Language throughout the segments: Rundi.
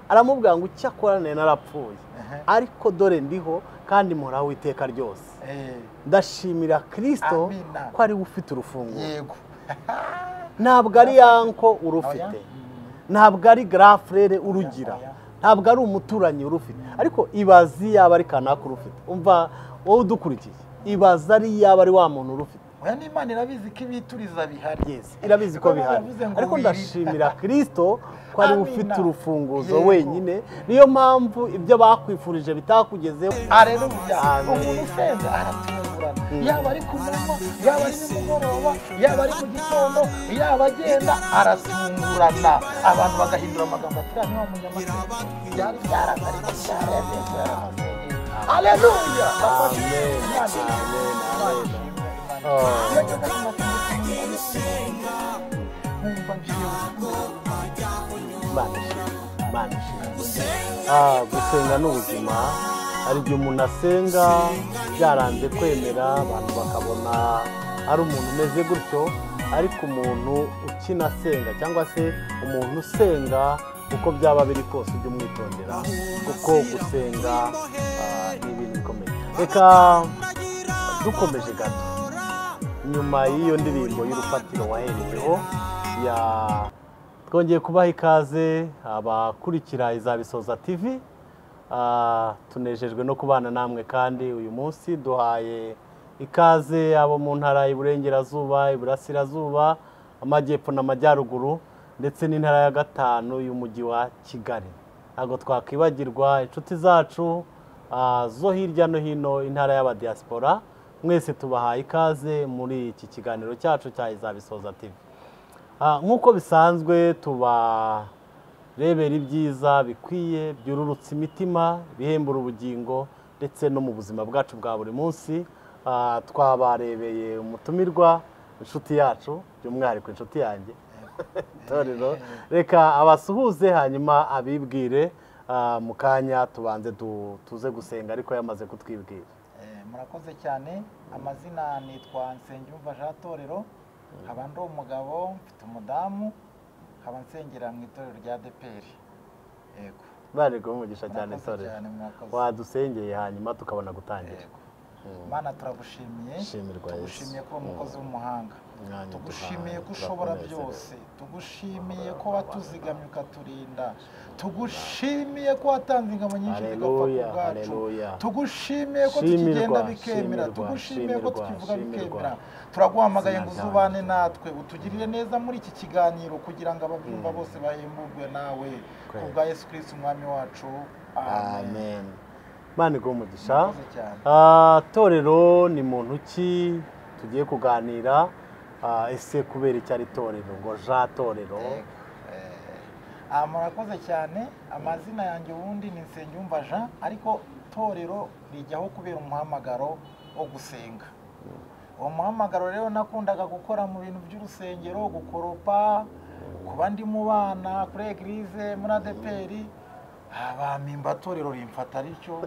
Aramubwira ngo icyakora nari narapfuye, ariko dore ndiho kandi mporaho iteka ryose. Ndashimira Kristo ko ari we ufite urufunguzo. Yego. Ntabwo ari yanko urufite, ntabwo ari grand frère urugira, ntabwo ari umuturanyi urufite, ariko ibazi yaba ari kanaka urufite. Umva wowe udukurikiye, ibaza ari yaba ari wa muntu urufite. Oya, n'Imana irabizi ko ibituriza bihari. Yes, irabizi ko bihari, ariko ndashimira Kristo ko ari ufite urufunguzo wenyine. Niyo mpamvu ibyo bakwifurije bitakugezeho. Haleluya. Umuntu usenga aratungurana, yaba ari ku manywa, yaba ari nimugoroba, yaba ari mu gitondo, yaba agenda, aratungurana. Abantu bagahindura amagambo ati uriya ni wa munyamasengesho, byari byaranze ariko byaremeye, yaramasengesho. Haleluya. Amen. Amen. Imana ishimwe. Gusenga ni ubuzima. Hari igihe umuntu asenga byaranze kwemera, abantu bakabona ari umuntu umeze gutyo, ariko umuntu ukinasenga cyangwa se umuntu usenga uko byaba biri kose ujye umwitondera, kuko gusenga ni ibintu bikomeye. Reka dukomeje gato nyuma y'iyo ndirimbo y'urufatiro wahereyeho ya twongeye kubaha ikaze abakurikira Izabisoza TV. Tunejejwe no kubana namwe kandi uyu munsi duhaye ikaze abo mu ntara y'Iburengerazuba, Iburasirazuba, Amajyepfo n'Amajyaruguru ndetse n'intara ya gatanu y'umujyi wa Kigali. Ntabwo twakwibagirwa inshuti zacu zo hirya no hino intara y'abadiaspora. Mwese tubahaye ikaze muri iki kiganiro cyacu cya Izabisoza TV. Nk'uko bisanzwe tubarebera ibyiza bikwiye byururutsa imitima, bihembura ubugingo ndetse no mu buzima bwacu bwa buri munsi. Twabarebeye umutumirwa, inshuti yacu, by'umwihariko inshuti yanjye Torero. Reka abasuhuze hanyuma abibwire. Mu kanya tubanze tuze gusenga, ariko yamaze kutwibwira. Murakoze cyane. Amazina nitwa Nsengiyumva Jean Torero, nkaba ndi umugabo, mfite umudamu, nkaba nsengera mu itorero rya ADEPR. Yego. Bari kumugisha cyane Torero. Wadusengeye hanyuma tukabona gutangira. Mana turagushimiye, tugushimiye ko umukozi w'umuhanga, tugushimiye ko ushobora byose, tugushimiye ko watuzigamye ukaturinda, tugushimiye ko watanze ingabo nyinshi zigapfa ku bwacu, tugushimiye ko tukigenda bikemera, tugushimiye ko tukivuga bikemera. Turaguhamagaye ngo uzubane natwe, utugirire neza muri iki kiganiro kugira ngo ababyumva bose bahemburwe nawe, ku bwa Yesu Kristo umwami wacu. Amen. Imana iguhe umugisha. Torero ni muntu ki tugiye kuganira? Ese kubera icyo ari Torero ngo Jean Torero? Murakoze cyane. Amazina yanjye ubundi ni Nsengiyumva Jean, ariko Torero rijyaho kubera umuhamagaro wo gusenga. Uwo muhamagaro rero nakundaga gukora mu bintu by'urusengero, gukoropa, kuba ndi mu bana kuri eglise muri ADEPR. Abamimba Torero rimfata rityo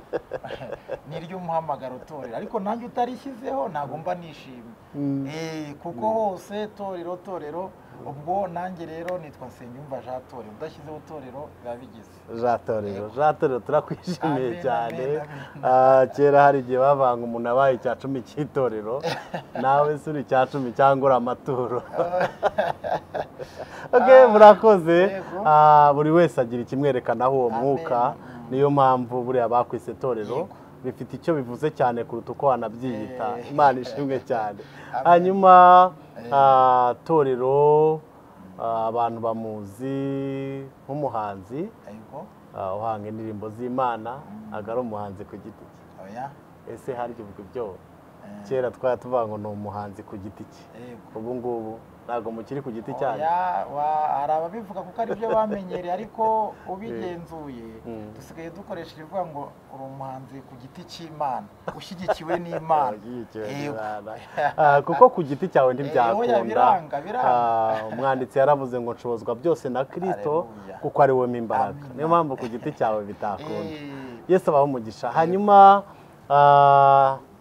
niryo umuhamagaro Torero, ariko nanjye utarishyizeho ntabwo mba nishimye. Kuko hose Torero Torero. Ubwo nanjye rero nitwa Nsengiyumva Jean Torero, udashyizeho Torero biba bigize Jean Torero. Jean Torero turakwishimiye cyane. Kera hari igihe bavanga umuntu abaye icya cumi cy'itorero, nawe si uri icya cumi cyangwa uri amaturo. Okay, murakoze. Buri wese agira ikimwerekanaho uwo mwuka, niyo mpamvu buriya bakwise Torero bifite icyo bivuze cyane kuruta uko wanabyiyita. Imana ishimwe cyane. Hanyuma Torero abantu bamuzi nk'umuhanzi uhanga indirimbo z'Imana, agari umuhanzi ku giti cye. Ese hari ibyo kera twari tuvuga ngo ni umuhanzi ku giti cye, ubu ngubu ntabwo mukiri ku giti cyanyu? Hari ababivuga kuko ari byo bamenyereye, ariko ubigenzuye dusigaye dukoresha ibivuga ngo uri umuhanzi ku giti cy'Imana, ushyigikiwe n'Imana. Kuko ku giti cyawe ntibyakunda. Umwanditsi yaravuze ngo nshobozwa byose na Kristo kuko ari we imbaraga. Niyo mpamvu ku giti cyawe bitakunda. Yesu abahe umugisha. Hanyuma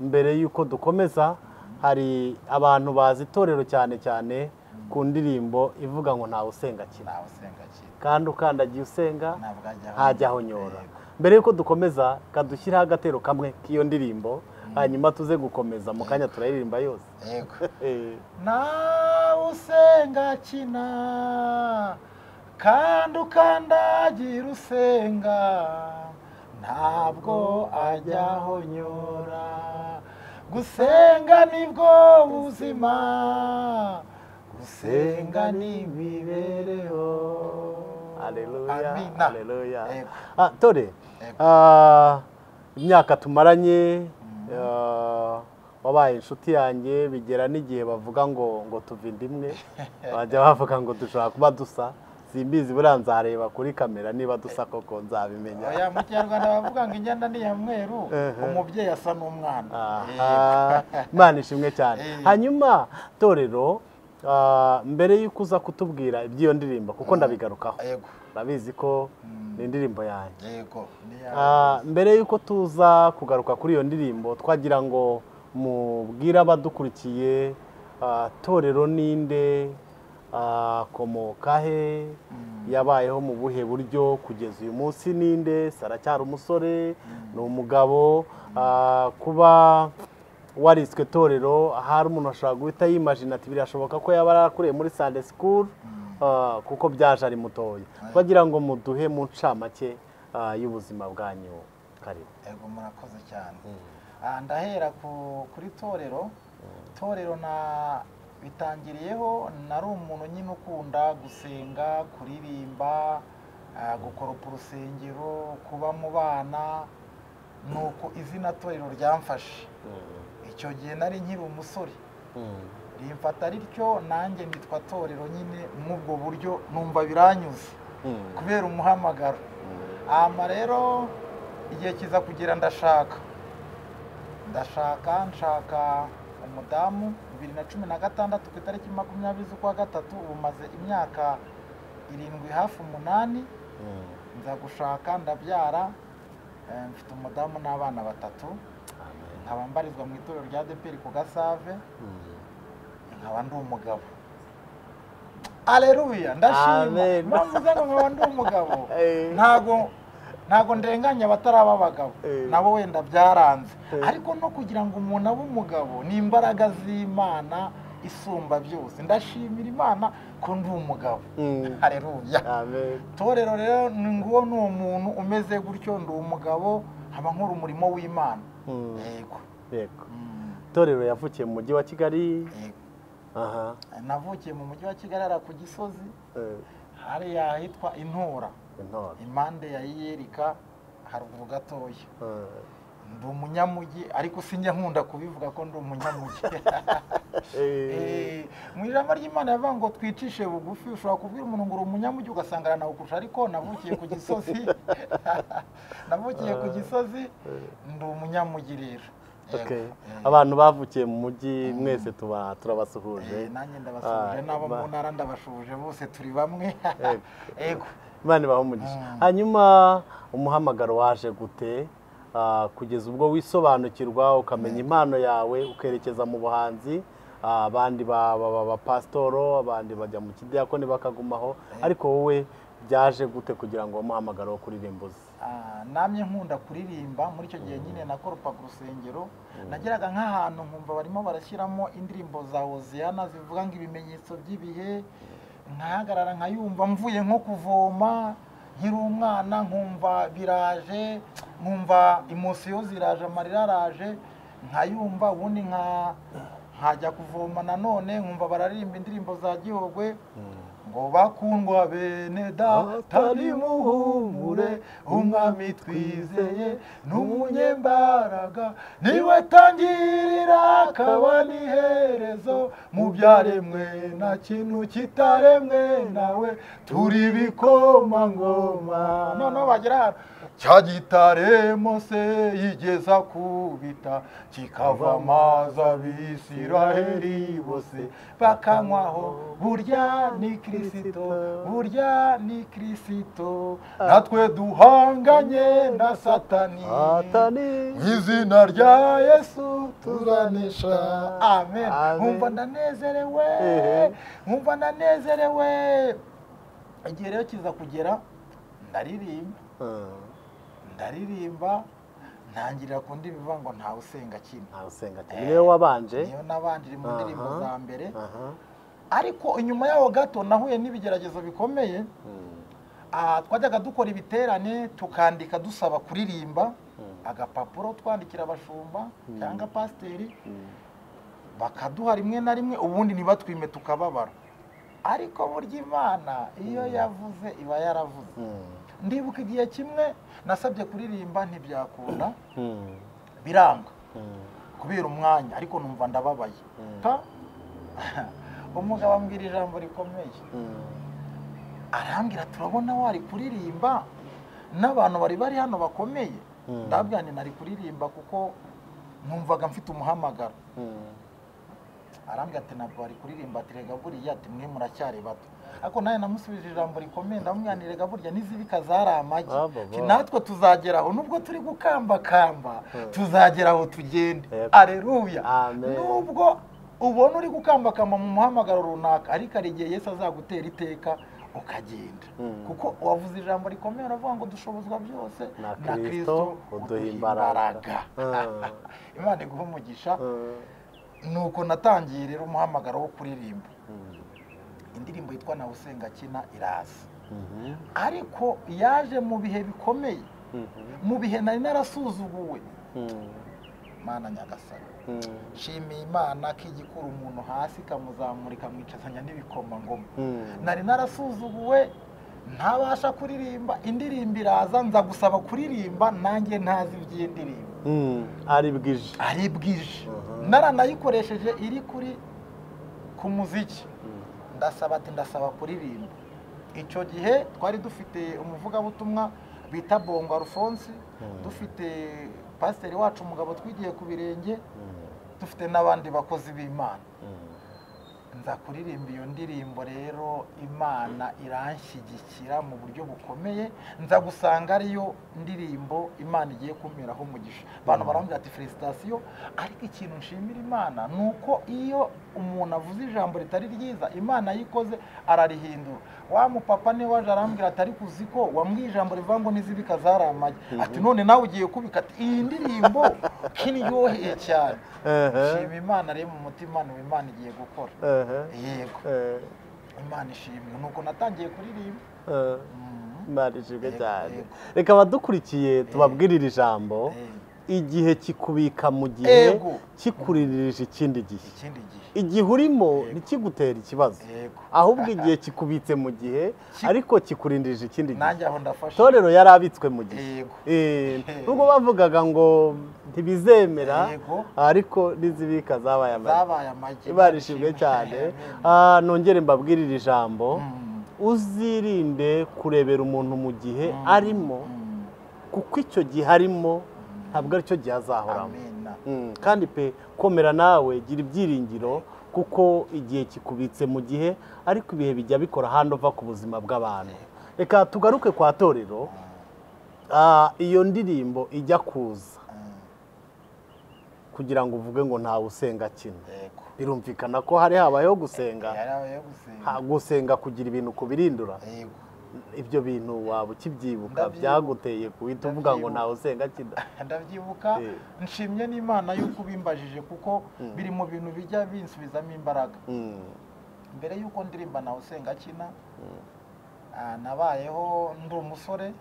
mbere y'uko dukomeza, hari abantu bazi itorero cyane cyane ku ndirimbo ivuga ngo ntawe usenga akina, kandi ukandagiye usenga ntajya ahonyora. Mbere yuko dukomeza kadushyiraho agatero kamwe k'iyo ndirimbo, hanyuma tuze gukomeza mu kanya turaririmba yose. Yego. Ntawe usenga akina, kandi ukandagira usenga ntabwo ajya ahonyora. Gusenga nibwo buzima, gusenga ni imibereho. Haleluya, haleluya. Tore, imyaka tumaranye wabaye inshuti yanjye, bigera n'igihe bavuga ngo tuva inda imwe, bajya bavuga ngo dushobora kuba dusa. Simbizi, buriya nzareba kuri kamera niba dusa koko nzabimenya. Oya, mu Kinyarwanda bavuga ngo ingenda ni iya mweru, umubyeyi asa n'umwana. Imana ishimwe cyane. Hanyuma Torero, mbere y'uko uza kutubwira iby'iyo ndirimbo, kuko ndabigarukaho, urabizi ko ni indirimbo yanjye. Mbere y'uko tuza kugaruka kuri iyo ndirimbo, twagira ngo mubwire abadukurikiye Torero ninde, akomoka he, yabayeho mu buhe buryo kugeza uyu munsi, ninde, saracyari umusore, ni umugabo. Kuba wariswe Torero, ahari umuntu ashobora guhita yimagina ati birashoboka ko yaba yarakuriye muri Sunday school, kuko byaje ari mutoya. Bagira ngo muduhe mu ncamake y'ubuzima bwanyu. Karibu. Yego, murakoze cyane. Ndahera kuri Torero. Torero na bitangiriyeho nari umuntu nyine ukunda gusenga, kuririmba, gukoropa urusengero, kuba mu bana, nuko izina Torero ryamfashe. Icyo gihe nari nkiri umusore, rimfata rityo, nanjye nitwa Torero nyine mw'ubwo buryo, numva biranyuze kubera umuhamagaro. Ama rero igihe kiza kugira ndashaka nshaka umudamu 2016 ku itariki 20 z'ukwa gatatu, ubu maze imyaka 7 hafi 8. Nza gushaka, ndabyara, mfite umudamu n'abana 3. Nkaba mbarizwa mu itorero rya ADEPR ku Gasave, nkaba ndi umugabo. Aleluya, ndashima. Mpamvu ngo nkaba ndi umugabo, ntago ndenganya abataraba abagabo, nabo wenda byaranze, ariko no kugira ngo umuntu abe umugabo ni imbaraga z'Imana isumba byose. Ndashimira Imana ko ndi umugabo. Haleluya. Torero rero nguwo ni umuntu umeze gutyo, ndi umugabo, nkaba nkora umurimo w'Imana. Yego. Yego. Torero yavukiye mu mujyi wa Kigali. Yego. Navukiye mu mujyi wa Kigali ara ku Gisozi, hariya ahitwa Intora, impande ya Iyerika haruguru gatoya. Ndi umunyamujyi, ariko sinjya nkunda kubivuga ko ndi umunyamujyi. Mu ijambo ry'Imana yavuga ngo twicishe bugufi. Ushobora kubwira umuntu ngo uri umunyamujyi ugasanga aranawukurusha, ariko navukiye ku Gisozi. Navukiye ku Gisozi, ndi umunyamujyi rero. Abantu bavukiye mu mujyi mwese turabasuhuje. Nanjye ndabasuhuje, n'abo mu ntara ndabasuhuje, bose turi bamwe. Yego. Imana ibahe umugisha. Hanyuma umuhamagaro waje gute kugeza ubwo wisobanukirwa ukamenya impano yawe ukerekeza mu buhanzi? Abandi baba pasitoro, abandi bajya mu kidiyakoni bakagumaho, ariko wowe byaje gute kugira ngo umuhamagaro wo kuririmba uze? Namye nkunda kuririmba. Muri icyo gihe nyine nakoropaga urusengero, nageraga nk'ahantu nkumva barimo barashyiramo indirimbo za Hoziyana zivuga ngo ibimenyetso by'ibihe, nkahagarara nkayumva mvuye nko kuvoma nkiri umwana, nkumva biraje, nkumva emosiyo ziraje, amarira araje, nkayumva. Ubundi nkajya kuvoma nanone nkumva bararirimba indirimbo za Gihogwe ngo bakundwa bene data nimuhumure, umwami twizeye n'umunyembaraga, niwe tangirira akaba n'iherezo, mu byaremwe nta kintu kitaremwe nawe, turi ibikomangoma. Noneho bagera hano Cya gitare Mose yigeza kubita kikava amazi Abisiraheli bose bakanywaho, burya ni Kristo, burya ni Kristo. Natwe duhanganye na Satani, mu izina rya Yesu turanesha. Amen. Nkumva ndanezerewe, nkumva ndanezerewe. Igihe rero kiza kugera ndaririmba, ndaririmba ntangirira ku ndirimbo ivuga ngo ntawe usenga akina. Ntawe usenga akina. Niyo wabanje? Niyo nabanje mu ndirimbo za mbere. Ariko inyuma yaho gato nahuye n'ibigeragezo bikomeye. Twajyaga dukora ibiterane tukandika dusaba kuririmba, agapapuro twandikira abashumba cyangwa pasiteri, bakaduha rimwe na rimwe, ubundi ntibatwime tukababara. Ariko burya Imana iyo yavuze iba yaravuze. Ndibuka igihe kimwe nasabye kuririmba ntibyakunda, biranga kubera umwanya, ariko numva ndababaye. Umugabo ambwira ijambo rikomeye, arambwira turabona wari kuririmba n'abantu bari bari hano bakomeye. Ndabwira nti nari kuririmba kuko numvaga mfite umuhamagaro. Arambwira ati ntabwo wari kuririmba, ati rega buriya, ati mwe muracyari bato. Ariko nawe namusubije ijambo rikomeye, ndamubwira nti rega burya n'izibika zari amagi, natwe tuzageraho nubwo turi gukambakamba, tuzageraho tugende. Aleluya. Nubwo ubona uri gukambakamba mu muhamagaro runaka, ariko hari igihe Yesu azagutera iteka ukagenda. Kuko wavuze ijambo rikomeye, uravuga ngo dushobozwa byose na Kristo uduha imbaraga. Imana iguhe umugisha. Nuko natangiye rero umuhamagaro wo kuririmba. Indirimbo yitwa Ntawe usenga akina iraza, ariko yaje mu bihe bikomeye, mu bihe nari narasuzuguwe. Mana Nyagasani, nshimiye Imana ko igikura umuntu hasi ikamuzamura ikamwicazanya n'ibikomangoma. Nari narasuzuguwe, ntabasha kuririmba, indirimbo iraza, nza gusaba kuririmba nanjye ntazi iby'indirimbo. Ari bwije, ari bwije. Naranayikoresheje iri kuri ku muziki. Ndasaba ati ndasaba kuririmba. Icyo gihe twari dufite umuvugabutumwa bita Bongo Alphonse, dufite pasiteri wacu umugabo twigiye ku birenge, dufite n'abandi bakozi b'Imana. Nza kuririmba iyo ndirimbo rero, Imana iranshyigikira mu buryo bukomeye. Nza gusanga ariyo ndirimbo Imana igiye kumperaho umugisha. Abantu barambwira ati felicitation. Ariko ikintu nshimira Imana ni uko iyo umuntu avuze ijambo ritari ryiza, Imana yikoze ararihindura. Wa mupapa niwe waje arambwira ati ariko uzi ko wambwiye ijambo rivuga ngo n'izibika zari amagi, ati none nawe ugiye kubika, ati iyi ndirimbo kiryoheye cyane. Nshima Imana rero mu mutima, ni Imana igiye gukora. Yego, Imana ishimwe. Nuko natangiye kuririmba. Imana ishimwe cyane. Reka abadukurikiye tubabwirire ijambo. Igihe kikubika mu gihe kikuririje ikindi gihe. Igihe urimo ntikigutera ikibazo, ahubwo igihe kikubitse mu gihe ariko kikurindirije ikindi gihe. Torero yarabitswe mu gihe, nubwo bavugaga ngo ntibizemera, ariko n'izibika zabaye amagi. Imana ishimwe cyane. Nongere mbabwirire ijambo, uzirinde kurebera umuntu mu gihe arimo, kuko icyo gihe arimo ntabwo aricyo gihe azahoramo. Kandi pe komera nawe, gira ibyiringiro, kuko igihe kikubitse mu gihe, ariko ibihe bijya bikora handover ku buzima bw'abantu. Reka tugaruke kwa Torero. Iyo ndirimbo ijya kuza kugira ngo uvuge ngo ntawe usenga akina, birumvikana ko hari habayeho gusenga, gusenga kugira ibintu kubirindura. Ibyo bintu waba ukibyibuka byaguteye guhita uvuga ngo ntawe usenga akina? Ndabyibuka, nshimye n'Imana yuko ubimbajije, kuko biri mu bintu bijya binsubizamo imbaraga. Mbere yuko ndirimba ntawe usenga akina, nabayeho ndi umusore,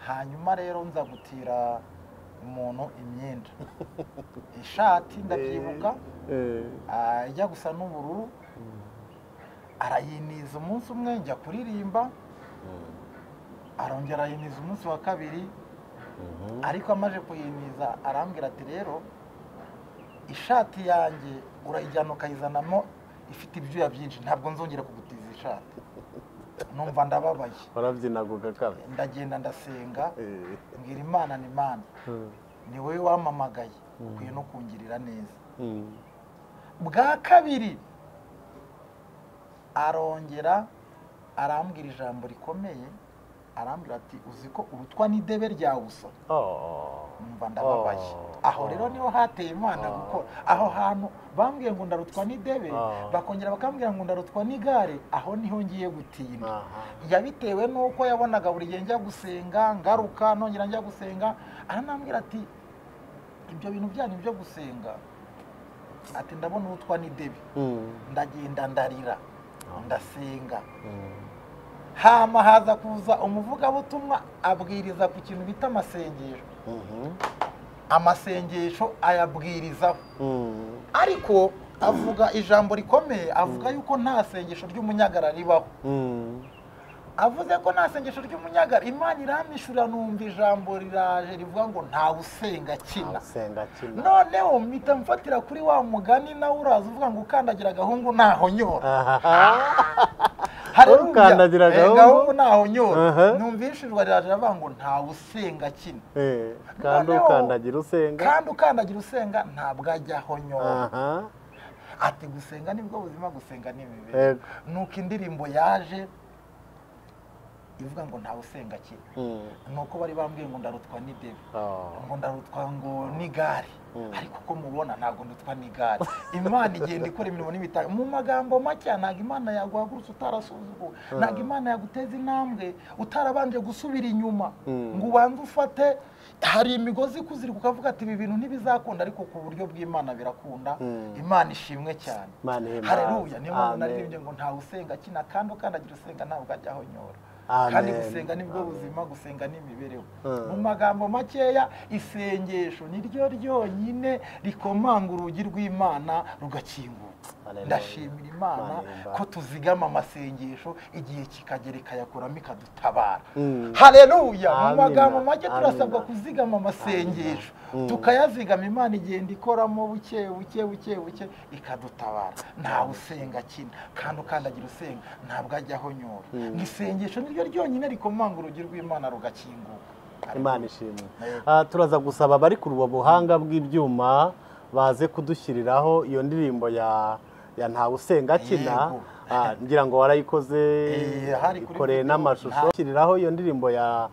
hanyuma rero nza gutira umuntu imyenda, ishati ndabyibuka ijya gusa n'ubururu, arayiniza umunsi umwe njya kuririmba, arongera arayiniza umunsi wa kabiri. Ariko amaze kuyiniza arambwira ati rero ishati yanjye urayijyana ukayizanamo ifite ibyuya byinshi, ntabwo nzongera kugutiza ishati. Numva ndababaye. Warabyinaguka kabe. Ndagenda ndasenga, mbwira Imana ni Imana, ni wowe wampamagaye, ukwiye no kungirira neza. Bwa kabiri arongera arambwira ijambo rikomeye, arambwira ati uzi ko urutwa n'idebe rya usa. Numva ndababaye. Aho rero niho hateye Imana gukora. Aho hantu bambwiye ngo ndarutwa n'idebe, bakongera bakambwira ngo ndarutwa n'igare, aho niho ngiye gutinda. Yabitewe nuko yabonaga buri gihe njya gusenga, ngaruka nongera njya gusenga, aranambwira ati ibyo bintu byanyu byo gusenga, ati ndabona urutwa n'idebe. Ndagenda ndarira, ndasenga. Hama haza kuza umuvugabutumwa abwiriza ku kintu bita amasengesho. Amasengesho ayabwirizaho. Ariko avuga ijambo rikomeye, avuga yuko nta sengesho ry'umunyagara ribaho. Avuze ko nta sengesho ry'umunyagara, Imana iramishura, numva ijambo riraje rivuga ngo ntawe usenga kina. Noneho mpita mfatira kuri wa mugani nawe uraza uvuga ngo ukandagira agahungu ntaho nyora. Ukandagira agahungu ntaho nyora. Numvishijwe riraje avuga ngo ntawe usenga kina. Kandi ukandagira usenga. Kandi ukandagira usenga ntabwo ajya aho nyora. Ati gusenga nibwo buzima, gusenga ni imibereho. Nuko indirimbo yaje ivuga ngo ntawe usenga kina. Nuko bari bambwiye ngo ndarutwa n'idebe, ngo ndarutwa ngo n'igare, ariko uko mubona ntabwo ndutwa n'igare. Imana igenda ikora imirimo n'imitako. Mu magambo make, ntabwo Imana yaguhagurutsa utarasuzuguwe, ntabwo Imana yaguteza intambwe utarabanje gusubira inyuma ngo ubanze ufate. Hari imigozi ikuzirika ukavuga ati ibi bintu ntibizakunda, ariko ku buryo bw'Imana birakunda. Imana ishimwe cyane. Haleluya. Niyo mpamvu naririmbye ngo ntawe usenga kina, kandi ukandagira usenga ntabwo ajya aho nyora. Kandi gusenga nibwo buzima, gusenga ni imibereho. Mu magambo makeya, isengesho niryo ryonyine rikomanga urugi rw'Imana rugakinguka. Ndashimira Imana ko tuzigama amasengesho, igihe kikagera ikayakuramo ikadutabara. Haleluya. Mu magambo make turasabwa kuzigama amasengesho, tukayazigama, Imana igenda ikoramo buke buke buke buke ikadutabara. Ntawe usenga kina, kandi ukandagira usenga ntabwo ajya aho nyora. Isengesho niryo ryonyine rikomanga urugi rw'Imana rugakinguka. Imana ishimwe. Turaza gusaba abari ku buhanga bw'ibyuma baze kudushyiriraho iyo ndirimbo ya ntawe usenga kina. Ngira ngo warayikoze, ikoreye n'amashusho. Shyiriraho iyo ndirimbo ya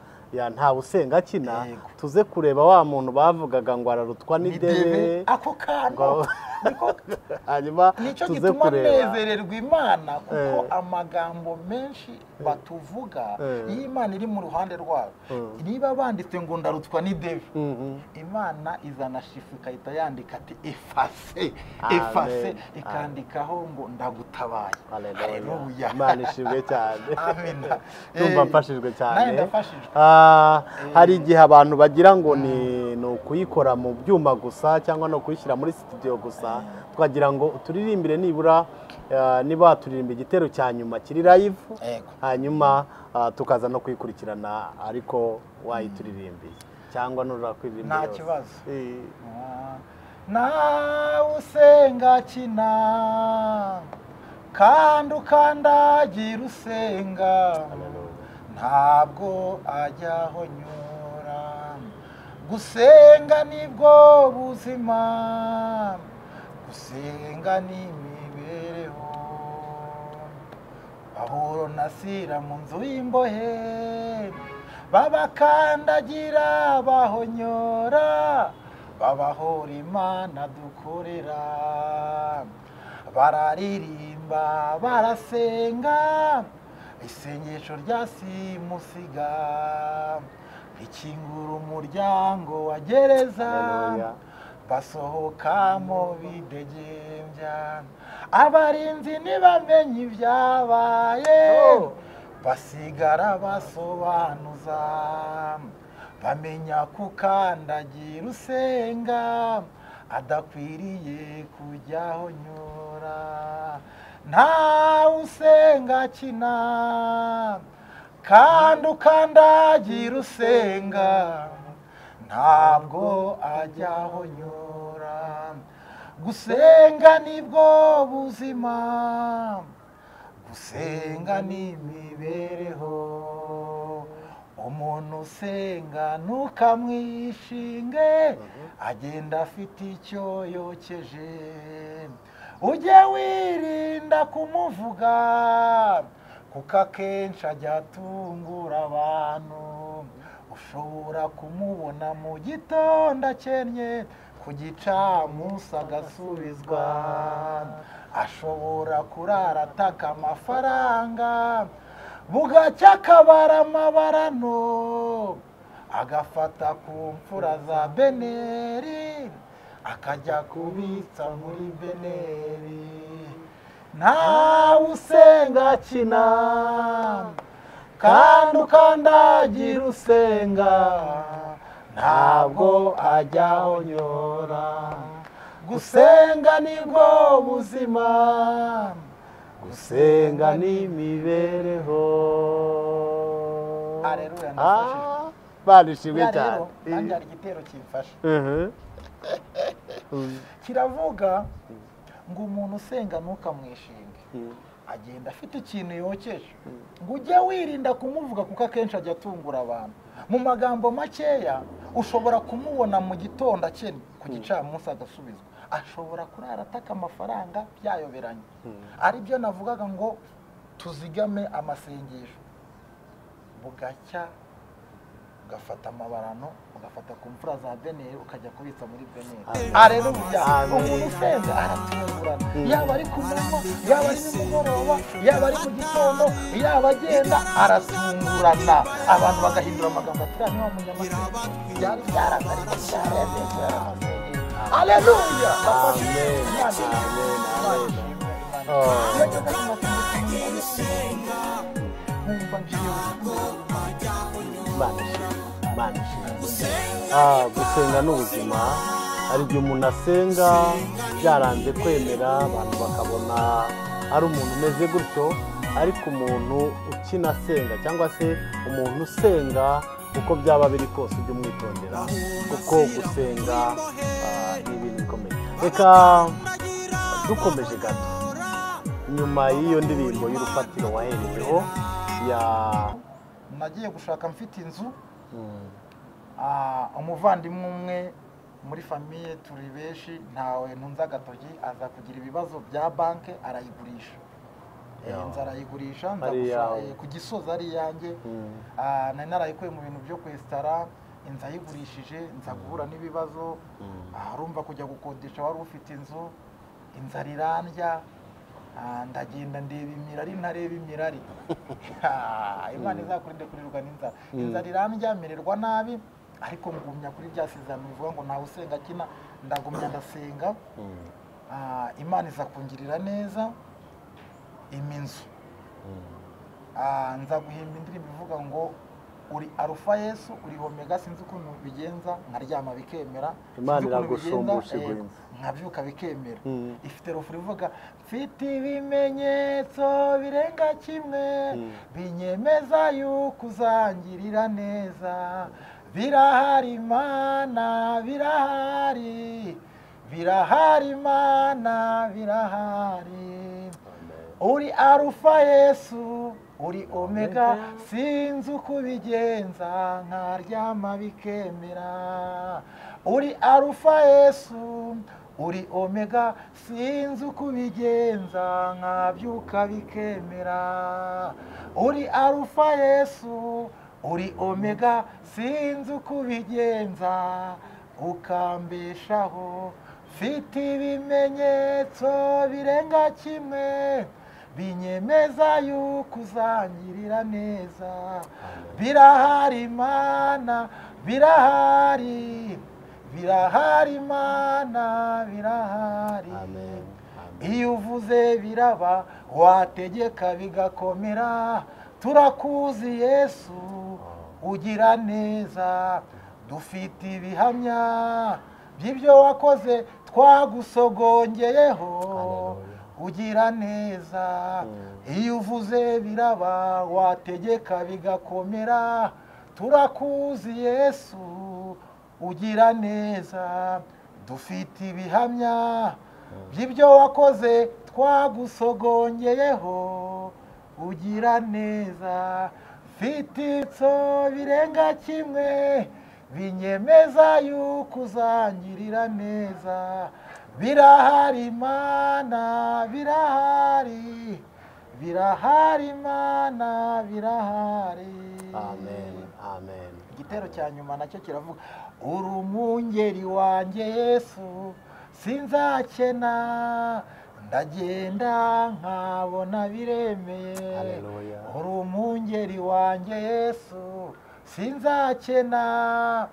ntawe usenga kina, tuze kureba wa muntu bavugaga ngo ararutwa n'idebe. Ako kantu hanyuma nicyo gituma nezererwa Imana, kuko amagambo menshi batuvuga iyo Imana iri mu ruhande rwabo, niba banditse ngo ndarutwa n'idebe, Imana izana shifu ikahita yandika ati efase, efase, ikandikaho ngo ndagutabaye. Haleluya. Imana ishimwe cyane. Amen. Ndumva mfashijwe cyane. Hari igihe abantu bagira ngo ni ukuyikora mu byuma gusa cyangwa no kuyishyira muri studio gusa, twagira ngo turirimbire nibura niba turirimba igitero cya nyuma kiri live, hanyuma tukaza no kuyikurikirana, ariko wayituririmbiye cyangwa nurura kuririmba nta kibazo. Nawe usenga kina, kandi ukandagira usenga, ntabwo ajya aho nyura. Gusenga nibwo buzima, gusenga ni imibereho. Pawulo na Sila mu nzu y'imbohe, babakandagira bahonyora, babahora Imana dukorera. Bararirimba barasenga, isengesho rya simusiga, rikingura umuryango wa gereza, basohokamo bidegembya. Abarinzi ntibamenye ibyabaye, basigara basobanuza, bamenya kukandagira usenga adakwiriye kujyaho nyura. Ntawe usenga kina, kandi ukandagira usenga, ntabwo ajya aho nyura. Gusenga nibwo buzima, Gusenga ni imibereho, umuntu usenga ntukamwishinge, agenda afite icyo yokeje. Ujye wirinda kumuvuga, kuko akenshi ajya atungura abantu. Ushobora kumubona mu gitondo akennye, ku gicamunsi agasubizwa. Ashobora kurara ataka amafaranga, bugacya akabara amabarano, agafata ku mfura za beneri, akajya kubitsa muri beneri. Ntawe usenga akina, kandi ukandagira usenga, ntabwo ajya ahonyora. Gusenga nibwo buzima, gusenga ni imibereho. Haleluya, ndafashijwe. Barishimwe cyane. Nanjye hari igitero kimfasha. Kiravuga ngo umuntu usenga ntukamwishinge, agenda afite ikintu yokeje. Ngo ujye wirinda kumuvuga, kuko akenshi ajya atungura abantu. Mu magambo makeya, ushobora kumubona mu gitondo akennye, ku gicamunsi agasubizwa. Ashobora kurara ataka amafaranga byayoberanye. Aribyo navugaga ngo tuzigame amasengesho, bugacya ugafata amabarano, ugafata ku mfura za beneri, ukajya kubitsa muri beneri. Aleluya. Umuntu usenga aratungurana, yaba ari ku manywa, yaba ari nimugoroba, yaba ari mu gitondo, yaba agenda, aratungurana. Abantu bagahindura amagambo ati uriya ni wa munyamasengesho, byari byaragarika cyaremejwe amasengesho. Aleluya. Amen. Amen. Imana ishimwe. Gusenga ni ubuzima. Hari igihe umuntu asenga byaranze kwemera, abantu bakabona ari umuntu umeze gutyo, ariko umuntu ukina asenga cyangwa se umuntu usenga uko byaba biri kose ujye umwitondera, kuko gusenga ni ibintu bikomeye. Reka dukomeje gato nyuma y'iyo ndirimbo y'urufatiro wahereyeho ya nagiye gushaka mfite inzu. Umuvandimwe umwe muri famiye, turi benshi, ntawe ntunze agatoki, aza kugira ibibazo bya banke arayigurisha. Inzu arayigurisha, nza ku Gisozi ari iyanjye. Nari narayikuye mu bintu byo kwesitara, inzu ayigurishije, nza guhura n'ibibazo. Urumva kujya gukodesha wari ufite inzu, inzara irandya. Ndagenda ndeba imirari, ntareba imirari. Imana izakurinde kurirwa n'inzara. Inzara irandya, mererwa nabi, ariko ngumya kuri bya sezerano bivuga ngo ntawe usenga akina. Ndagumya ndasenga, Imana iza kungirira neza, impa inzu. Nza guhimba indirimbo ivuga ngo uri Arufa Yesu, uri Omega, sinzi ukuntu bigenza, nkaryama bikemera, Imana iragushumbusha iguhinza, nkabyuka bikemera. Ifite rofuri ivuga mfite ibimenyetso birenga kimwe, binyemeza yuko uzangirira neza. Birahari Imana, birahari, birahari Imana, birahari. Uri Arufa Yesu, uri Omega, sinzi uko ubigenza, nkaryama bikemera. Uri Arufa Yesu, uri Omega, sinzi uko ubigenza, nkabyuka bikemera. Uri Arufa Yesu, uri Omega, sinzi uko ubigenza, ukambeshaho. Mfite ibimenyetso birenga kimwe, binyemeza yuko uzangirira neza. Birahari Imana, birahari, birahari Imana, birahari. Iyo uvuze biraba, wategeka bigakomera. Turakuzi Yesu, ugira neza. Dufite ibihamya by'ibyo wakoze, twagusogongeyeho. Ugira neza. Iyo uvuze biraba, wategeka bigakomera. Turakuzi Yesu, ugira neza. Dufite ibihamya by'ibyo wakoze, twagusogongeyeho. ugira neza, mfite ibitso birenga kimwe binyemeza yuko uzangirira neza. Birahari Imana, birahari, birahari Imana, birahari. Amen, amen. Igitero cya nyuma nacyo kiravuga uri umwungeri wanjye Yesu, sinzakena, ndagenda nkabona biremeye. Haleluya. Uri umwungeri wanjye Yesu, sinzakena,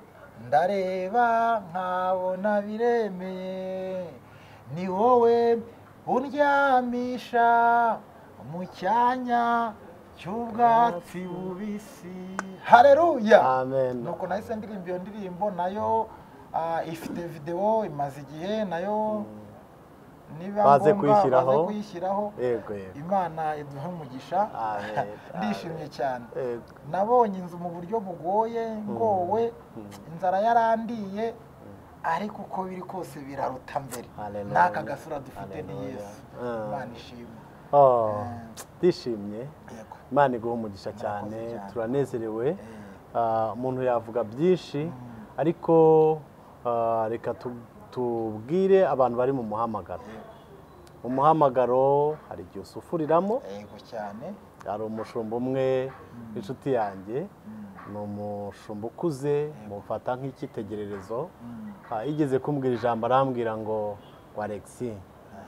ndareba nkabona biremeye. Ni wowe undyamisha mu cyanya cy'ubwatsi bubisi. Haleluya. Amen. Nuko nahise ndirimba iyo ndirimbo, nayo ifite video imaze igihe, nayo niba Baze ngombwa kuyishyiraho. baze kuyishyiraho. Yego, yego. Imana iduhe umugisha. Amen. Ndishimye cyane. Yego. Nabonye inzu mu buryo bugoye, ngowe, inzara yarandiye, ariko uko biri kose biraruta mbere. Haleluya. N'aka gasura dufite ni Haleluya. Yesu. Imana ishimwe. Oh, ndishimye. Yego. Imana iguhe umugisha cyane, cyane. turanezerewe. Umuntu yavuga byinshi, ariko reka tubwire abantu bari mu muhamagaro. Mu muhamagaro hari igihe usufuriramo. Yego cyane. Hari umushumba umwe w'inshuti yanjye, ni umushumba ukuze, mufata nk'icyitegererezo. Yigeze kumbwira ijambo, arambwira ngo Alexi,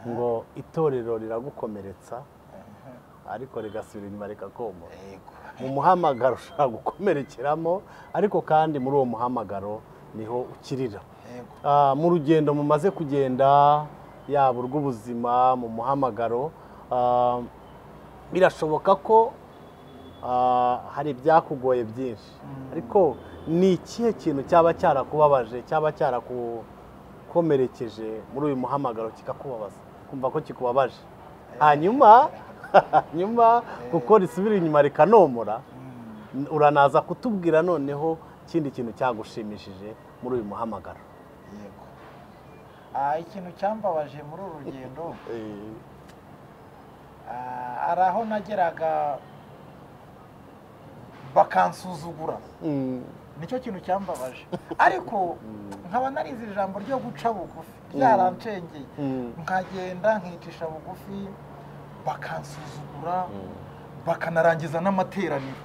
ngo itorero riragukomeretsa ariko rigasubira inyuma rikakomora. Yego. Mu muhamagaro ushobora gukomerekeramo, ariko kandi muri uwo muhamagaro niho ukirira. Yego. Mu rugendo mumaze kugenda, yaba urw'ubuzima, mu muhamagaro, birashoboka ko hari ibyakugoye byinshi, ariko ni ikihe kintu cyaba cyarakubabaje, cyaba cyarakukomerekeje muri uyu muhamagaro kikakubabaza, kumva ko kikubabaje, hanyuma kuko risubira inyuma rikanomora, uranaza kutubwira noneho ikindi kintu cyagushimishije muri uyu muhamagaro. Yego. Ikintu cyambabaje muri uru rugendo, hari aho nageraga bakansuzugura. Nicyo kintu cyambabaje, ariko nkaba narize ijambo ryo guca bugufi, ryarancengeye, nkagenda nkicisha bugufi, bakansuzugura, bakanarangiza n'amateraniro.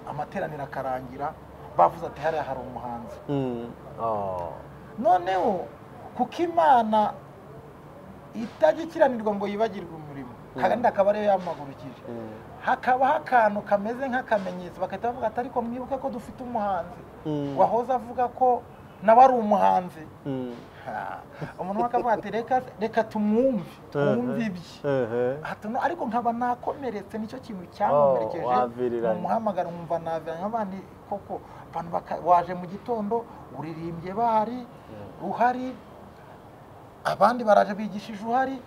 Amateraniro akarangira bavuze ati hariya hari umuhanzi. Noneho kuko Imana itagikiranirwa ngo yibagirwe umurimo, kandi akaba ariyo yamagurukije, hakabaho akantu kameze nk'akamenyetso, bagahita bavuga ati ariko mwibuke ko dufite umuhanzi wahoze avuga ko nawe ari umuhanzi. Umuntu akavuga ati reka tumwumve, twumve ibye. Ariko nkaba nakomeretse, nicyo kintu cyankomerekeje mu muhamagaro, nkumva navira nk'abandi koko. Abantu waje mu gitondo uririmbye bahari, uhari, abandi baraje bigishije uhari,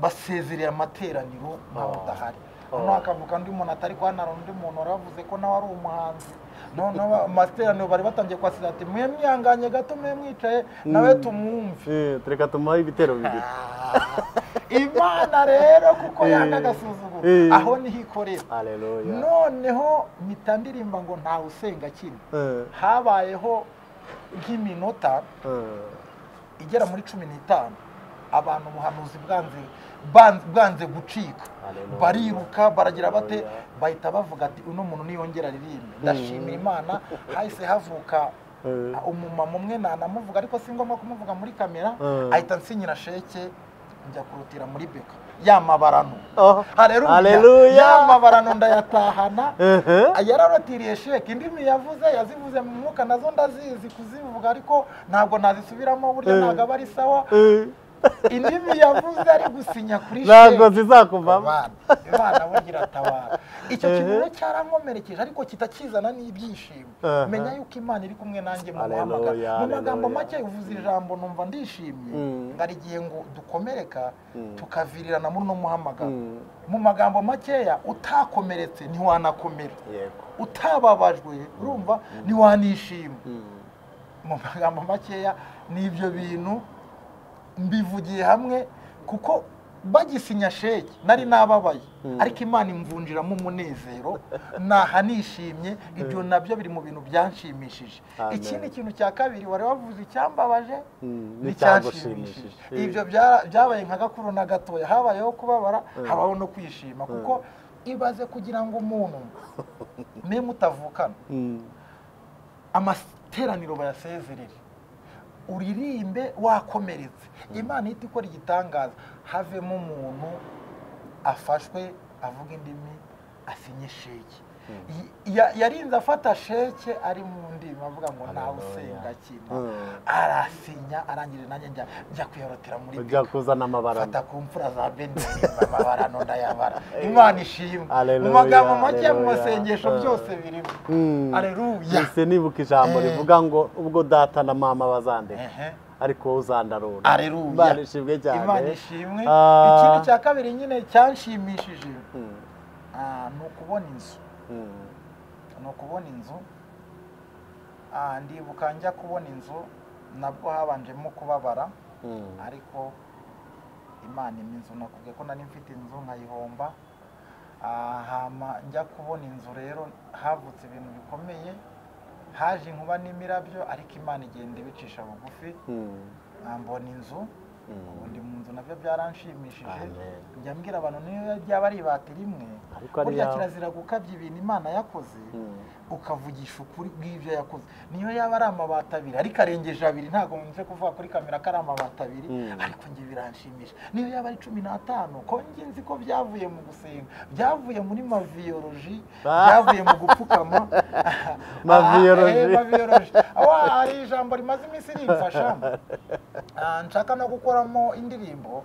basezereye amateraniro nkaho udahari. Noneho akavuga undi muntu atari guhanara, undi muntu waravuze ko nawe ari umuhanzi. Noneho amateraniro bari batangiye kwasira ati mwe mwihanganye gato, mwe mwicaye nawe tumwumve, reka tumuhe ibitero bibiri. Imana rero kuko yanga agasuzuguro, aho niho ikorera. Noneho mpita ndirimba ngo ntawe usenga kimwe. Habayeho nk'iminota igera muri 15, abantu ubuhanuzi bwanze gucika, bariruka baragira bate, bahita bavuga ati uno muntu niyongera aririmbe. Ndashimira Imana, hahise havuka umumama umwe, nanamuvuga ariko si ngombwa kumuvuga muri kamera, ahita nsinyira sheke njya kurutira muri Beka ya mabarano. Haleluya. Ya mabarano ndayatahana. Yararotiriye sheke, indimi yavuze yazivuze mu mwuka, nazo ndazizi kuzivuga ariko ntabwo nazisubiramo, burya ntabwo aba ari sawa. Indimi yavuze ari gusinya kuri sheke ntabwo zizakuvamo. Imana burya iratabara. Icyo kintu rero cyarankomerekeje, ariko kitakizana n'ibyishimo. Menya yuko Imana iri kumwe nanjye mu muhamagaro. Mu magambo make uvuze ijambo numva ndishimye. Ngari igihe ngo dukomereka tukavirirana muri no muhamagaro. Mu magambo makeya utakomeretse ntiwanakomera, utababajwe urumva ntiwanishima. Mu magambo makeya ni ibyo bintu mbivugiye hamwe, kuko Bagisinya sheke nari nababaye, ariko Imana imvunjiramo umunezero, naha nishimye. Ibyo nabyo biri mu bintu byanshimishije. Ikindi kintu cya kabiri wari wavuze, icyambabaje n'icyanshimishije, ibyo byabaye nka gakuru na gatoya. Habayeho kubabara, habaho no kwishima, kuko ibaze kugira ngo umuntu mwe mutavukana amateraniro bayasezerere, uririmbe wakomeretse, Imana ihita ikora igitangaza, havemo umuntu afashwe avuga indimi, asinye sheke. Yarinze afata sheke ari mu ndimi avuga ngo nawe usenga kina, arasinya, arangije nanjye njya kwiyorotera muri ujya kuzana amabara, fata ku mfura za Benini, amabarano ndayabara. Imana ishimwe. Mu magambo make, mu masengesho byose birimo. Haleluya. Ese nibuka ijambo rivuga ngo ubwo data na mama bazandeka, ariko wowe uzandarura. Haleluya. Imana ishimwe cyane. Imana ishimwe. Ikindi cya kabiri nyine cyanshimishije ni ukubona inzu. Ni ukubona inzu. Ndibuka njya kubona inzu nabwo habanjemo kubabara, ariko Imana impa inzu. Nakubwiye ko nari mfite inzu nkayihomba. Hama njya kubona inzu rero havutse ibintu bikomeye, haje inkuba n'imirabyo, ariko Imana igenda ibicisha bugufi, mbona inzu. Ubu ndi mu nzu, nabyo byaranshimishije. Njya mbwira abantu niyo ryaba ari ibati rimwe, burya kirazira gukabya ibintu Imana yakoze, ukavugisha ukuri bw'ibyo yakoze. Niyo yaba ari amabati abiri ariko arengeje abiri, ntabwo nje kuvuga kuri kamera ko ari amabati abiri, ariko njye biranshimisha. Niyo yaba ari 15, ko njye nzi ko byavuye mu gusenga, byavuye muri maviyoloji, byavuye mu gupfukama. Maviyoloji. Hari ijambo rimaze iminsi rimfasha, nshaka no gukoramo indirimbo,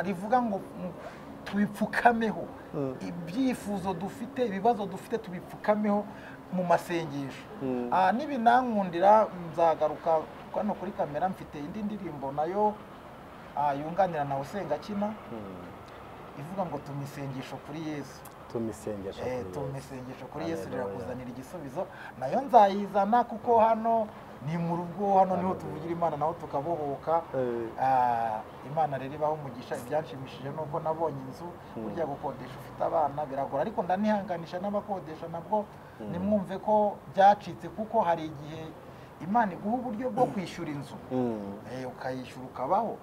rivuga ngo tubipfukameho ibyifuzo dufite, ibibazo dufite tubipfukameho mu masengesho. Nibinankundira nzagaruka hano kuri kamera, mfite indi ndirimbo nayo yunganira na Usenga Kina, ivuga ngo tuma isengesho kuri Yesu. Tuma isengesho kuri Yesu rirakuzanira igisubizo. Nayo nzayizana kuko hano ni mu rugo, hano niho tuvugira Imana, naho tukabohoka. Imana rero ibaho umugisha. Ibyanshimishije nuko nabonye inzu. Burya gukodesha ufite abana biragora, ariko ndanihanganisha n'abakodesha nabwo nimwumve ko byacitse, kuko hari igihe Imana iguha uburyo bwo kwishyura inzu, ukayishyura ukabaho,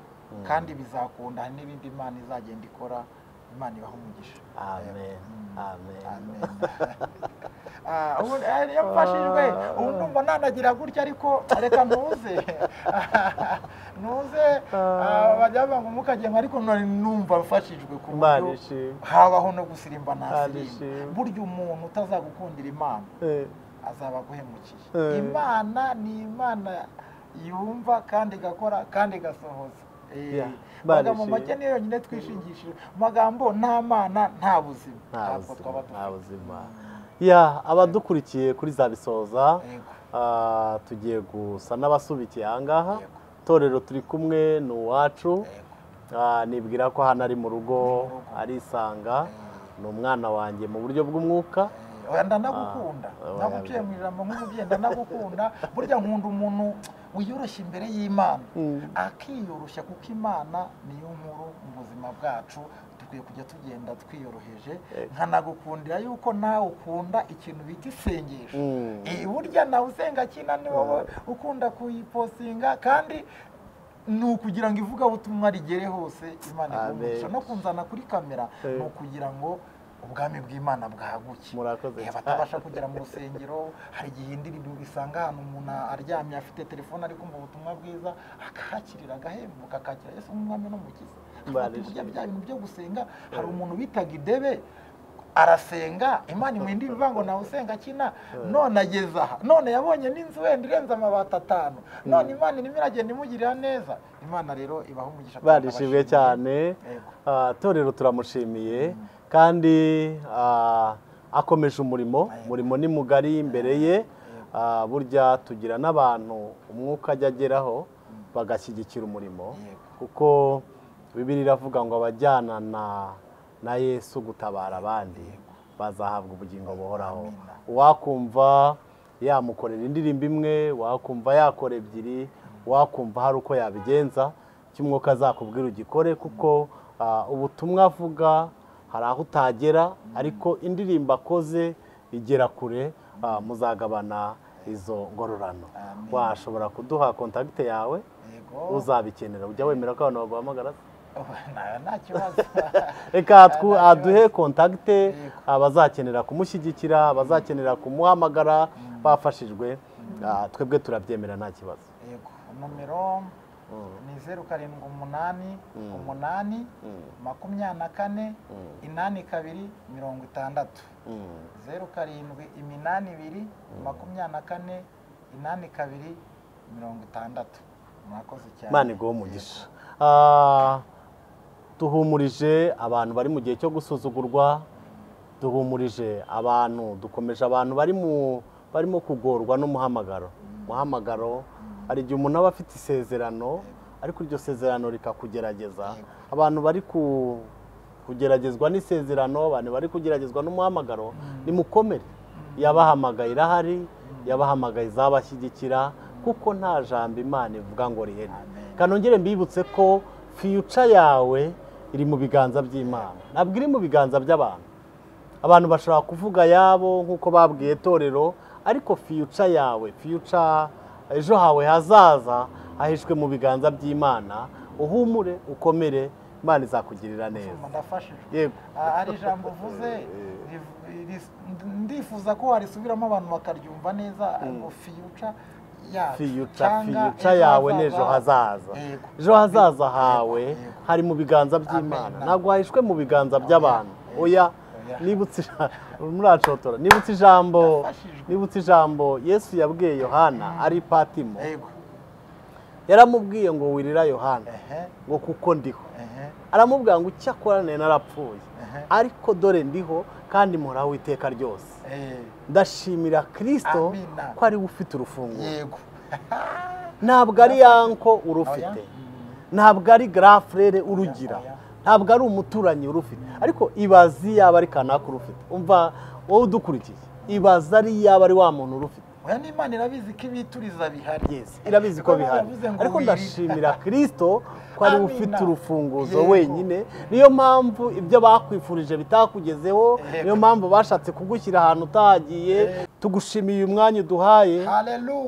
kandi bizakunda. Hari n'ibindi Imana izagenda ikora. Imana ibaho umugisha. Amen. Amen. Yamfashijwe ubu ndumva nanagira gutya, ariko reka ntuze bajya bavuga ngo mukagenga, ariko numva mfashijwe ku buryo habaho no gusirimba nasirimba. Burya umuntu utazagukundira Imana azaba aguhemukiye. Imana ni Imana yumva kandi igakora kandi igasohoza. Magambo make niyo yonyine twishingishije. Magambo nta Mana nta buzima, ntabwo twaba dufite. Ya abadukurikiye kuri Zabisoza, tugiye gusa n'abasubikiye aha ngaha. Torero turi kumwe ni uwacu, nibwira ko hano ari mu rugo, arisanga, ni umwana wanjye mu buryo bw'umwuka. Ndanagukunda, naguciye mu ijambo nk'umubyeyi, ndanagukunda. Burya nkunda umuntu wiyoroshya imbere y'Imana, akiyoroshya, kuko Imana niyo nkuru mu buzima bwacu. Dukwiye kujya tugenda twiyoroheje. Nkanagukundira yuko nawe ukunda ikintu bita isengesho. Burya nawe usenga kina ni wowe ukunda kuyipostinga, kandi ni ukugira ngo ivugabutumwa rigere hose. Imana iguhe no kunzana kuri kamera, ni ukugira ngo ubwami bw'Imana bwaguke. Batabasha kugera mu rusengero, hari igihe indirimbo isanga ahantu umuntu aryamye afite telefone ari kumva ubutumwa bwiza, akahakirira agahembuka, akakira Yesu nk'umwami n'umukiza. Burya bya bintu byo gusenga, hari umuntu bitaga idebe arasenga, Imana imuha ibivuga ngo nawe usenga kina, none ageze aha, none yabonye n'inzu wenda irenze amabati 5, none Imana irimo iragenda imugirira neza. Imana rero ibaha umugisha. Barishimwe cyane. Torero turamushimiye, kandi akomeje umurimo. Umurimo ni mugari imbere ye. Burya tugira n'abantu umwuka ajya ageraho bagashyigikira umurimo, kuko Bibiliya iravuga ngo abajyana na Yesu gutabara abandi bazahabwa ubugingo buhoraho. Wakumva yamukorera indirimbo imwe, wakumva yakora ebyiri, wakumva hari uko yabigenza, Cy'umwuka azakubwira ugikore, kuko ubutumwa avuga hari aho utagera, ariko indirimbo akoze igera kure. Muzagabana izo ngororano. Washobora kuduha kontakite yawe uzabikenera? Ujya wemera ko abantu baguhamagara? Nta kibazo. Reka aduhe kontakite, abazakenera kumushyigikira, abazakenera kumuhamagara bafashijwe, twebwe turabyemera nta kibazo. Yego, nomero ni 078 8 24 82 60. 0782 24 82 60. Murakoze cyane. Imana iguhe umugisha. Duhumurije abantu bari mu gihe cyo gusuzugurwa, duhumurije abantu, dukomeje abantu barimo kugorwa n'umuhamagaro. Umuhamagaro hari igihe umuntu aba afite isezerano, ariko iryo sezerano rikakugerageza. Abantu bari kugeragezwa n'isezerano, abantu bari kugeragezwa n'umuhamagaro, nimukomere. Yabahamagaye irahari, yabahamagaye izabashyigikira, kuko nta jambo Imana ivuga ngo rihene. Kanongere mbibutse ko future yawe iri mu biganza by'Imana, ntabwo iri mu biganza by'abantu. Abantu bashobora kuvuga yabo nk'uko babwiye torero, ariko future yawe, future ejo hawe hazaza ahishwe mu biganza by'Imana. Uhumure, ukomere, Imana izakugirira neza. Ndafashijwe. Yego. Ari ijambo uvuze ndifuza ko warisubiramo abantu bakaryumva neza, ngo future future yawe n'ejo hazaza. Ejo hazaza hawe hari mu biganza by'Imana, ntabwo hahishwe mu biganza by'abantu. Oya, nibutse muracotora, nibutse ijambo Yesu yabwiye Yohana ari Patimo. Yaramubwiye ngo wirira Yohana, ngo kuko ndiho. Aramubwira ngo icyakora narapfuye, ariko dore ndiho kandi mporaho iteka ryose. Ndashimira Kristo ko ari we ufite urufunguzo. Yego. Ntabwo ari yanko urufite, ntabwo ari grafrere urugira, ntabwo ari umuturanyi urufite, ariko ibazi yaba ari kanaka urufite. Umva wowe udukurikiye, ibaza ari yaba ari wa muntu urufite. Oya, n'Imana irabizi ko ibituriza bihari. Yes, irabizi ko bihari, ariko ndashimira Kristo ko ari ufite urufunguzo wenyine. Niyo mpamvu ibyo bakwifurije bitakugezeho, niyo mpamvu bashatse kugushyira ahantu utahagiye. Tugushimiye uyu mwanya uduhaye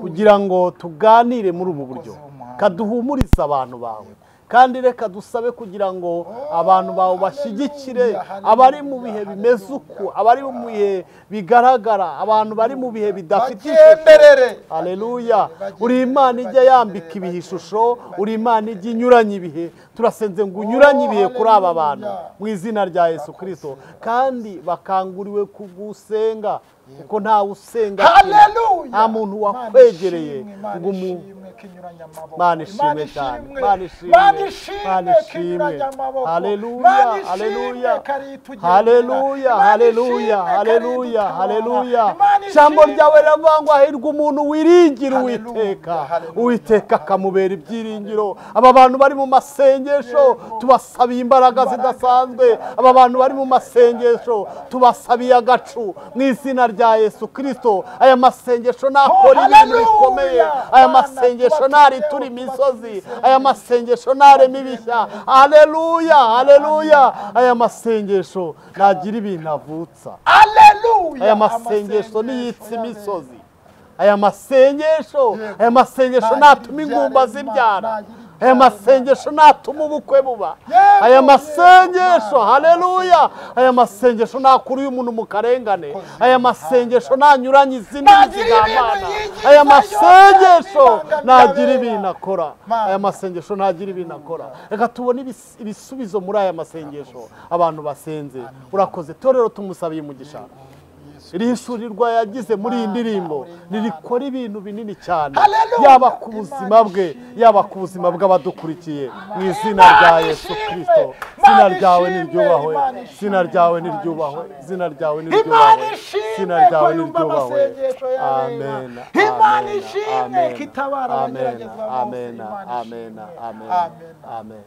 kugira ngo tuganire muri ubu buryo, kaduhumuriza abantu bawe, kandi reka dusabe kugira ngo abantu bawe bashyigikire abari mu bihe bimeze uku, abari mu bihe bigaragara, abantu bari mu bihe bidafite ishusho. Haleluya. Uri Imana ijya yambika ibihe ishusho, uri Imana ijya inyuranya ibihe. Turasenze ngo unyuranye ibihe kuri aba bantu mu izina rya Yesu Kristo, kandi bakanguriwe kugusenga, kuko ntawe usenga, nta muntu wakwegereye ngo Imana ishimwe cyane, Imana ishimwe, Imana ishimwe. Haleluya, haleluya, haleluya, haleluya, haleluya, haleluya. Ijambo ryawe riravuga ngo hahirwa umuntu wiringira Uwiteka, Uwiteka akamubera ibyiringiro. Aba bantu bari mu masengesho tubasabiye imbaraga zidasanzwe, aba bantu bari mu masengesho tubasabiye agacu mu izina rya Yesu Kristo. Aya masengesho nakora ibintu bikomeye, aya masengesho naritura imisozi, aya masengesho narema ibishya. Haleluya, haleluya. Aya masengesho nagira ibintu avutsa. Haleluya. Aya masengesho niyitsa imisozi, aya masengesho natuma ingumba zibyara, aya masengesho natuma ubukwe buba, aya masengesho, haleluya, aya masengesho nakura uyu muntu mu karengane, aya masengesho nanyuranye izindi zigamana, aya masengesho nagira ibintu akora, aya masengesho nagira ibintu akora. Reka tubone ibisubizo muri aya masengesho abantu basenze. Urakoze torero, tumusabiye umugisha. Iri hishurirwa yagize muri iyi ndirimbo ririkora ibintu binini cyane, yaba ku buzima bwe, yaba ku buzima bw'abadukurikiye, mu izina rya Yesu Kristo. Izina ryawe niryubahwe, izina ryawe niryubahwe, izina ryawe niryubahwe, izina ryawe niryubahwe. Amen. Imana ishimwe Amen. kitabara Amen. abageragezwa bose. Amen. Imana Amen. ishimwe. Amen. Amen. Amen.